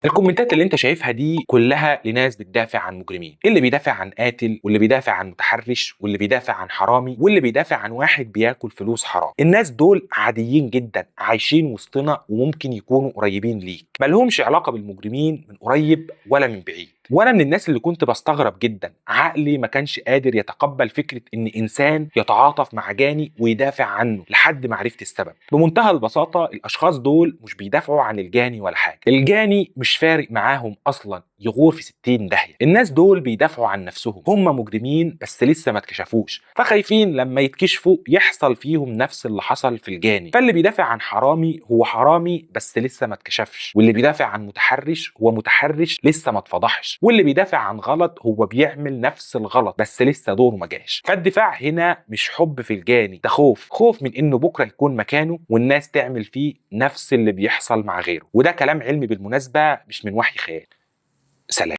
الكومنتات اللي انت شايفها دي كلها لناس بتدافع عن مجرمين، اللي بيدافع عن قاتل، واللي بيدافع عن متحرش، واللي بيدافع عن حرامي، واللي بيدافع عن واحد بياكل فلوس حرام. الناس دول عاديين جدا، عايشين وسطنا وممكن يكونوا قريبين ليك، مالهمش علاقة بالمجرمين من قريب ولا من بعيد. وانا من الناس اللي كنت بستغرب جدا، عقلي ما كانش قادر يتقبل فكرة ان انسان يتعاطف مع جاني ويدافع عنه لحد ما عرفت السبب. بمنتهى البساطة الاشخاص دول مش بيدافعوا عن الجاني ولا حاجة، الجاني مش فارق معاهم اصلا، يغور في 60 داهية. الناس دول بيدافعوا عن نفسهم، هم مجرمين بس لسه ما اتكشفوش، فخايفين لما يتكشفوا يحصل فيهم نفس اللي حصل في الجاني. فاللي بيدافع عن حرامي هو حرامي بس لسه ما اتكشفش، واللي بيدافع عن متحرش هو متحرش لسه ما اتفضحش، واللي بيدافع عن غلط هو بيعمل نفس الغلط بس لسه دوره ما جاش. فالدفاع هنا مش حب في الجاني، ده خوف، خوف من انه بكره يكون مكانه والناس تعمل فيه نفس اللي بيحصل مع غيره. وده كلام علمي بالمناسبة، مش من وحي خيال. سلام.